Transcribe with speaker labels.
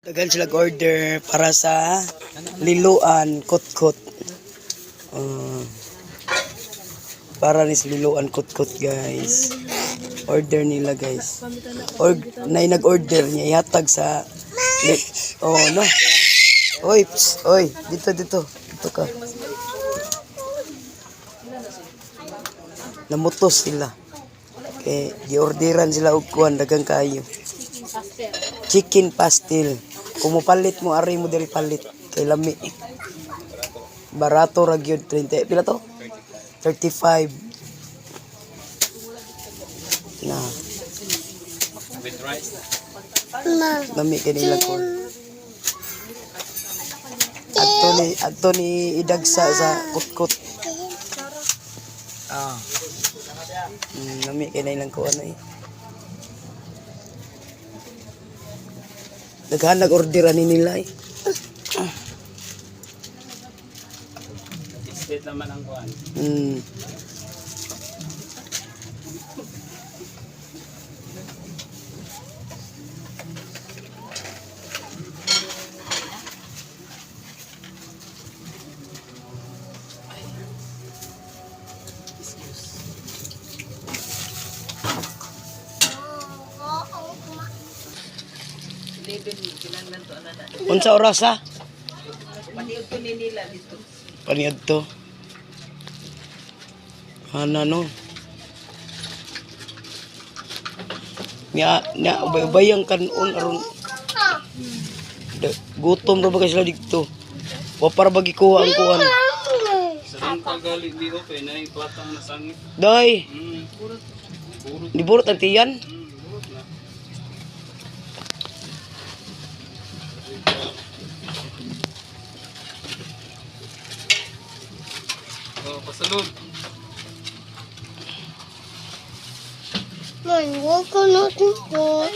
Speaker 1: Daghan sila order para sa liluan kutkot. Para ni sa liluan kutkot, guys. Order nila, guys. Or nay nag-order niya ihatag sa oh no. Oy, psst, oy, dito dito. Dito ka. Namutos sila. Kay giorderan sila og kuan daghang kaayo. Chicken pastil. Kung mopalit mo ari mo diri palit kay lami. Barato ra gyud, 30 pila to? 35. Na.
Speaker 2: With rice.
Speaker 1: Lami kay nila ko. Adto ni idagsa sa kutkot. Ah. Lami kay nilang kuan eh. Daghan nag-order ani nila eh.
Speaker 2: State naman ang kuan.
Speaker 1: Unsa oras ah? Paniud to. Ana no. Nya nya ubay-ubay ang kanon aron gutom ra ba kay sila didto. Wa para ba gikuha ang kuan.
Speaker 2: Sa rin pagali di open na yung platang nasangit.
Speaker 1: Day,
Speaker 2: Burot.
Speaker 1: Niburot ang tiyan.
Speaker 2: Burot na. Oh, pasalud.
Speaker 3: Man, wag ko natin po.